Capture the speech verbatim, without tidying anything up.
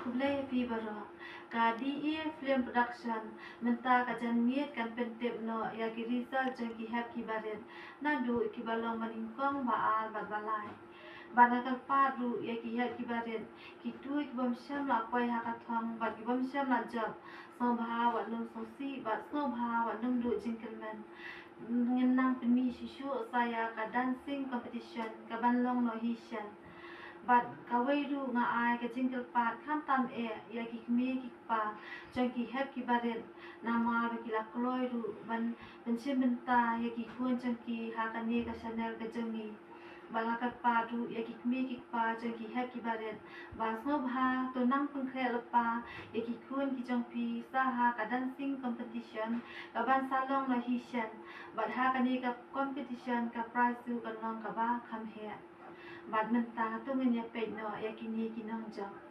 Khublei phi baroh. Ka D A Film Production mynta ka janmiet kan pyntip noh ïa ki result jong ki hep ki barit naduh kiba long ba nyngkong, ba ar bad ba lai. Bad nga kyrpad ruh ïa ki hep ki barit, kito kibym shym la poi ha ka thong bad kibym shym la jop, sngewbha wat nym sngewsih bad sngewbha wat nym duh jingkyrmen. Ngin nang pynmih shuh shuh sa ïa ka dancing competition kaban long noh hi shen. Bad kawei ruh nga ai ka jingkyrpad khamtam eh ïa ki kmie ki kpa jong ki hep ki barit, namar ba ki la kloi ruh ban, ban shim bynta ïa ki khun jong ki ha kane ka channel ka jong ngi. Bad nga kyrpad ruh ïa ki kmie ki kpa jong ki hep ki barit ba sngewbha to nang pynkhreh lypa ïa ki khun ki jong phi sa ha ka dancing competition kaban sa long noh hi shen. Bad ha kane ka competition ka prize ruh kan long kaba kham heh. Bad mynta to ngin ïa peit noh ïa kine ki nongjop.